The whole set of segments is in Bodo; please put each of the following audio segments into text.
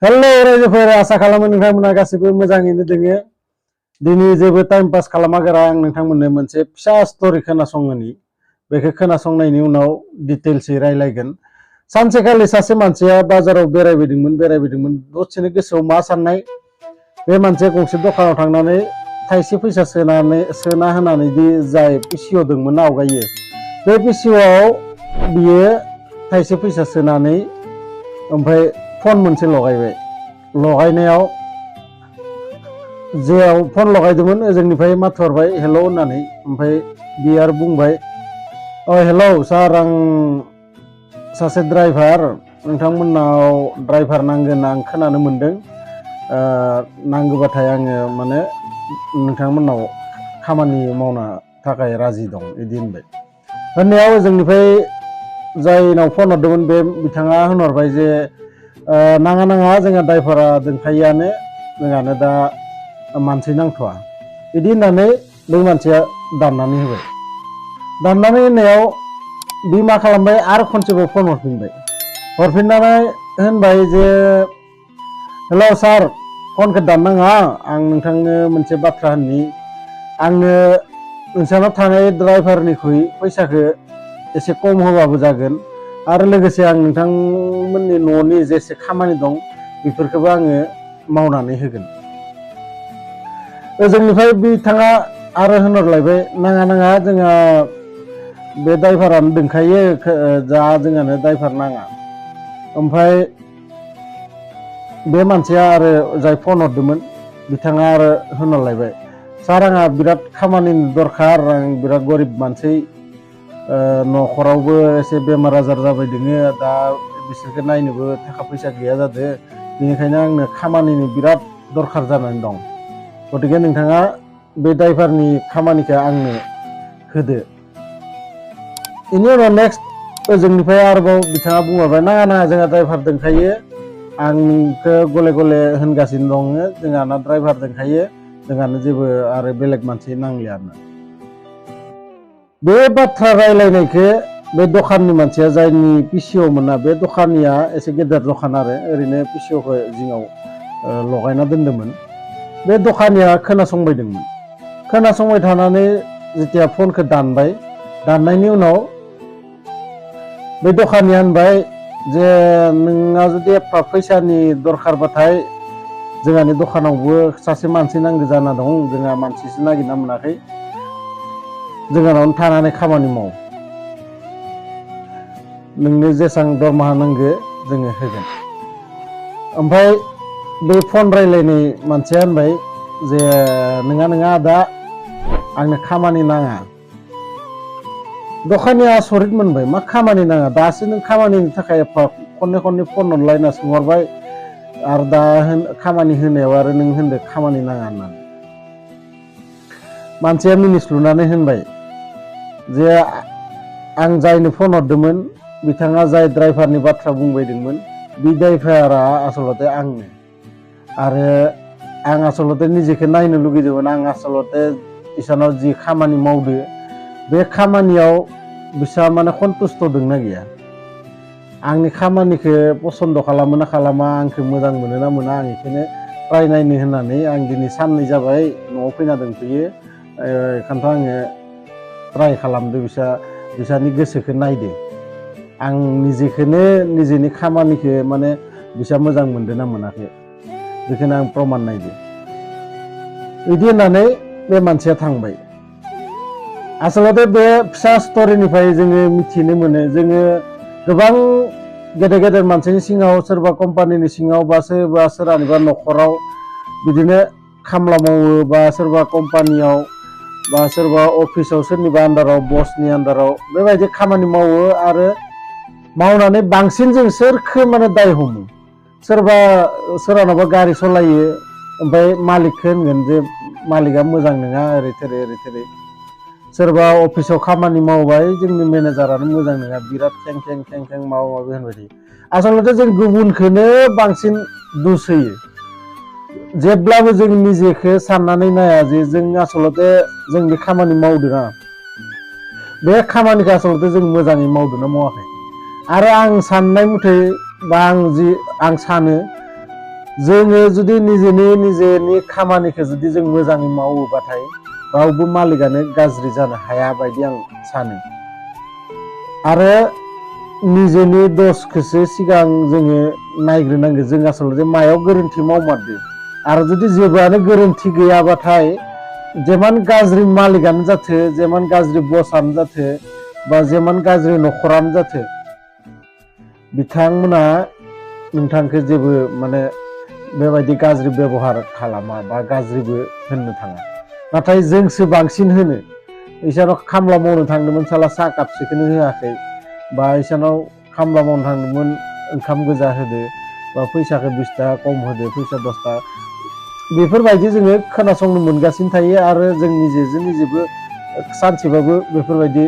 हेलो रायजोफोर आसा खालामो नोंथांमोना गासिबो मोजाङैनो दोङो। दिनै जेबो टाइम पास खालामागारा आं नोंथांमोननो मोनसे फिसा स्टोरी खोनासंहोनि। बेखौ खोनासंनायनि उनाव डिटेल्सै रायलायगोन। सानसेखालि सासे मानसिया बाजाराव बेरायबोदोंमोन दसेनो गोसोआव मा साननाय बे मानसिया गंसे दखानाव थांनानै थाइसे फैसा सोना होनानै दि जाय पिसिअ दोंमोन आवगायो बे पिसिअआव बियो थाइसे फैसा सोनानै ओमफ्राय फन मोनसे लगायबाय। लगायनायाव जेयाव फन लगायदोंमोन ओजोंनिफ्राय माथो हरबाय हेलौ होननानै। ओमफ्राय बियो आरो बुंबाय हेलौ सार आं सासे ड्राइभार नोंथांमोननाव ड्राइभार नांगोन आं खोनानो मोनदों। नांगौबाथाय आङो माने नोंथांमोननाव खामानि मावनो थाखाय राजि दं बिदि होनबाय। होननायाव ओजोंनिफ्राय जायनाव फन हरदोंमोन बे बिथाङा होनहरबाय जे नाङा जोंहा ड्राइभारा दोंखायोआनो जोंहानो दा मानसि नांथ'वा बिदि होननानै बै मानसिया दाननानै होबाय। दाननानै होनायाव बि मा खालामबाय आरो खनसेबाव फन हरफिननानै होनबाय जे हेलौ सार फनखौ दाननाङा आं नोंथांनो मोनसे बाथ्रा होननि आंनो नोंसानाव थानाय ड्राइभारनिख्रुइ फैसाखौ एसे खम होबाबो जागोन आरो लोगोसे आं नोंथांमोननि न'नि जेसे खामानि दं बेफोरखौबो आङो मावनानै होगोन। ओजोंनिफ्राय बिथाङा आरो होनहरलायबाय नाङा जोंहा बे ड्राइभारानो दोंखायो जा जोंहानो ड्राइभार नाङा। ओमफ्राय बे मानसिया आरो जाय फन हरदोंमोन बिथाङा आरो होनहरलायबाय सार आंहा बिराद खामानिनि दरखार आं बिराद गरिब मानसि न'खरावबो एसे बेमार आजार जाबाय दोङो दा बिसोरखौ नायनोबो थाखा फैसा गैया जादों बेनिखायनो आंनो खामानिनि बिराद दरखार जानानै दं गतिके नोंथाङा बे ड्राइभारनि खामानिखौ आंनो होदो। बेनि उनाव नेक्स्ट ओजोंनिफ्राय आरोबाव बिथाङा बुंहरबाय नाङा जोंहा ड्राइभार दोंखायो आं नोंखौ गले गले होनगासिनो दङ जोंहाना ड्राइभार दोंखायो जोंहानो जेबो आरो बेलेग मानसि नांलिया होनना। बे बाथ्रा रायलायनायखौ बे दखाननि मानसिया जायनि पिसिअ मोना बे दखानिया एसे गेदेर दखान आरो ओरैनो पिसिअखौ जिङाव लगायना दोनदोंमोन। बे दखानिया खोनासंबायदोंमोन। खोनासंबाय थानानै जेथिया फनखौ दानबाय दाननायनि उनाव बे दखानिया होनबाय जे नोंहा जुदि एफा फैसानि दरखारबाथाय जोंहानि दखानावबो सासे मानसि नांगौ जाना दं जोंहा मानसिसो नागिरना मोनाखै जोंहानावनो थानानै खामानि माव नोंनो जेसां दरमाहा नांगौ जोङो होगोन। ओमफ्राय बे फन रायलायनाय मानसिया होनबाय जे नोङा दा आंनो खामानि नाङा। दखानिया आसरित मोनबाय मा खामानि नाङा दासो नों खामानिनि थाखाय एफा खननै फन हरलायना सोंहरबाय आरो दा खामानि होनायाव आरो नों होनदो खामानि नाङा होननानै। मानसिया मिनिस्लुनानै होनबाय जे आं जायनो फन हरदोंमोन बिथाङा जाय ड्राइभारनि बाथ्रा बुंबायदोंमोन बे ड्राइभारा आसलते आंनो आरो आं आसलते निजेखौ नायनो लुगैदोंमोन आं आसलते इसानाव जि खामानि मावदो बे खामानियाव बिसा माने सन्तुष्ट दंना गैया आंनि खामानिखौ पसन्द खालामो ना खालामा आंखौ मोजां मोनो ना मोना आं बेखौनो ट्राय नायनो होननानै आं दिनै साननै जाबाय न'आव फैना दंफैयो बेखायनोथ' आङो ट्राय खालामदो बिसानि गोसोखौ नायदो आं निजेखौनो निजेनि खामानिखौ माने बिसा मोजां मोनदों ना मोनाखै बेखौनो आं प्रमान नायदो बिदि होननानै बे मानसिया थांबाय। आसलते बे फिसा स्ट'रिनिफ्राय जोङो मिथिनो मोनो जोङो गोबां गेदेर मानसिनि सिङाव सोरबा कम्पानिनि सिङाव बा सोरहानिबा न'खराव बिदिनो खामला मावो बा सोरबा कम्पानियाव बा सोरबा अफिसाव सोरनिबा आन्दाराव बसनि आन्दाराव बेबायदि खामानि मावो आरो मावनानै बांसिन जों सोरखौ माने दाय हमो सोरहानाबा गारि सालायो ओमफ्राय मालिकखौ होनगोन जे मालिकआ मोजां नङा ओरै थोरै सोरबा अफिसाव खामानि मावबाय जोंनि मेनेजारानो मोजां नङा बिराद खें माबा माबि होनबाय थायो। आसलते जों गुबुनखौनो बांसिन दुस होयो जेब्लाबो जों निजेखौ साननानै नाया जे जों आसलते जों बे खामानि मावदोंना बे खामानिखौ आसलते जों मोजाङै मावदों ना मावाखै। आरो आं साननाय मथे बा आं सानो जोङो जुदि निजेनि खामानिखौ जुदि जों मोजाङै मावोबाथाय रावबो मालिकानो गाज्रि जानो हाया बायदि आं सानो आरो निजेनि दसखौसो सिगां जोङो नायग्रोनांगो जों आसलते मायाव गोरोन्थि मावमारदो आरो जुदि जेबोआनो गोरोन्थि गैयाबाथाय जेमान गाज्रि मालिकानो जाथो जेमान गाज्रि बसआनो जाथो बा जेमान गाज्रि न'खरानो जाथो बिथांमोना नोंथांखौ जेबो माने बेबायदि गाज्रि बेबहार खालामा बा गाज्रिबो होननो थाङा नाथाय जोंसो बांसिन होनो इसानाव खामला मावनो थांदोंमोन साला साहा कापसेखौनो होआखै बा इसानाव खामला मावनो थांदोंमोन ओंखाम गोजा होदो बा फैसाखौ 20 थाखा खम होदो फैसा 10 थाखा बेफोरबायदि जोङो खोनासंनो मोनगासिनो थायो आरो जों निजेबो सानसेबाबो बेफोरबायदि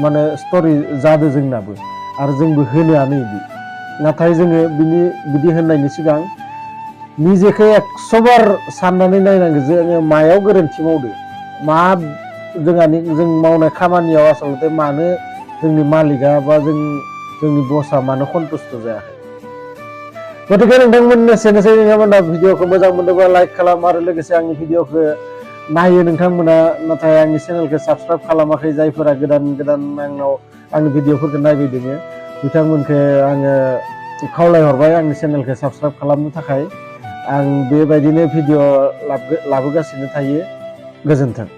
माने स्ट'रि जादों जोंनाबो आरो जोंबो होनोआनो इदि नाथाय जोङो बिदि होननायनि सिगां निजेखौ 100 बार साननानै नायनांगौ जोङो मायाव गोरोन्थि मावदो मा जों मावनाय खामानियाव आसलते मानो जोंनि मालिका बा जोंनि बसआ मानो सन्तुष्ट जायाखै गतिके नोंथांमोन एसेनोसै नोंथांमोना भिडिअखौ मोजां मोनोबा लाइक खालाम आरो लोगोसे आंनि भिडिअखौ नायो नोंथांमोना नाथाय आंनि चेनेलखौ साबस्क्राइब खालामाखै जायफोरा गोदान आंनाव आंनि भिडिअफोरखौ नायबाय दोङो बिथांमोनखौ आङो खावलायहरबाय आंनि चेनेलखौ साबस्क्राइब खालामनो थाखाय आं बेबायदिनो भिडिअ लाबोगासिनो थायो गोजोन्थों।